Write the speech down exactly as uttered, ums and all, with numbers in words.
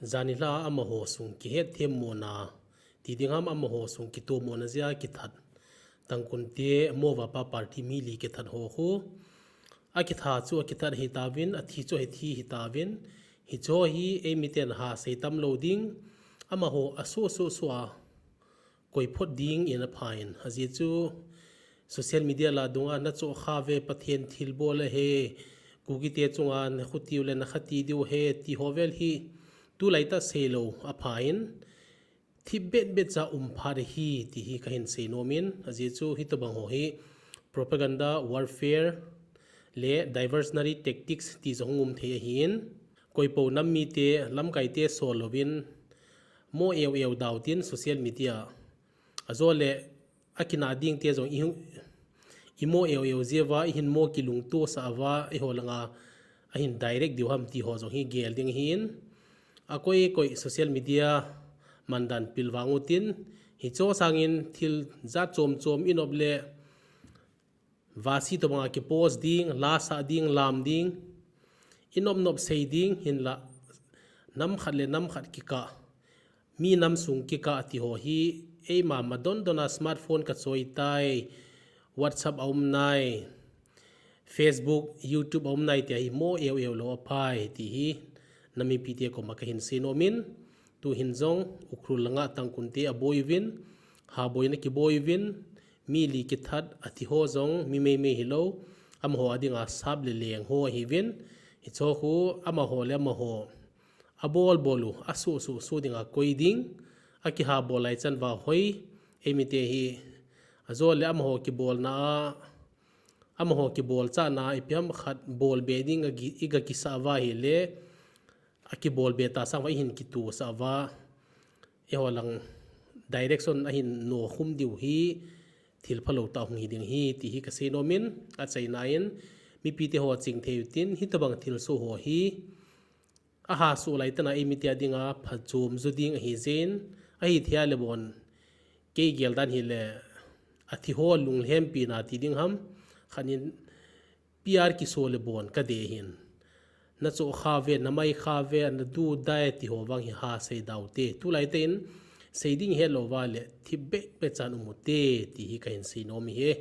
Janhi lha amaho sung kihet them mona, ti ding ham amaho sung kitoh mona jeh a kithat. Tangkhul te Mo Vapa party mi li kithat ho khu. Akitha chu akithat hi tauvin, athi chu athi hi tauvin. Hicho hi eimiten ha sei tam lou ding. Amaho aso so so a koi phot ding in apha in. Ajeh chu social media la dunga nachoh kha ve Pathen thilbol ahi. Kuki te chunga nakhuti u le nakhati diu ahi. Ti ho vel hi tulai tah sei lou apha in. Thip bet bet cha um phat ahi ti hi kahin sei nom in. Ajeh chu hitobang ho hi propaganda, warfare le diversionary tactics ti jong um thei ahin. Koipo nam mite, lamkai te sol louvin, mo eu eu dau tin social media. Ajole akina ding te jong i, i mo eu eu jeh uva, i hin mo kilungto sah uva, eiho langa ahin direct diu ham ti ho jong hi gel ding ahin. Akoi koi social media mandan pilvang utin, hicho sangin thil jat chom chom i nop le, vasi tobanga kipost ding, la sah ding, lam ding, i nop nop sei ding, hinla nam khat le nam khat kikah, mi nam sung kikah ti ho hi, eima ma don don a smartphone kachoi tai, WhatsApp aum nai, Facebook, YouTube aum nai ti hi mo eu eu lou aphai ti hi, nam mipite koma kahin sei nom in, tuhin jong Ukhrul langa Tangkhul te aboi uvin, ha boina kiboi uvin, mi li kithat athi ho jong mi meimei hilou, amaho adinga sap le leng ho ahiuvin, hicho khu amaho le amaho abol bol u, asu su su dinga koi ding, akiha bol lai chan uva hoi, eimite hi, ajole amaho kibolna a, amaho kibol chahna a ipi ham khat bol be ding agi, i ga kisa uva ahile, akibol be ta sang uva i hin kitoh sah uva, eiho lang direction ahin nokhum diu hi, thil phalou tah hung hi ding ahi ti hi kasei nom in, achaina in, mipite ho chingthei utin, hitobang thilsoh ho hi, aha soh lai tah a eimite adinga phachom jo ding ahi jeh in, ahithei a le bon, kei gel dan hile, athi ho lunglhempina ti ding ham, khat in PR kiso le bon kadei hin. Nachoh kha ve, namai kha ve, nadu dai ti ho vang hi ha sei dau te. Tulai tah in sei ding hetlou uva le, thip bet bet chan um ute ti hi kahin sei nom ahi.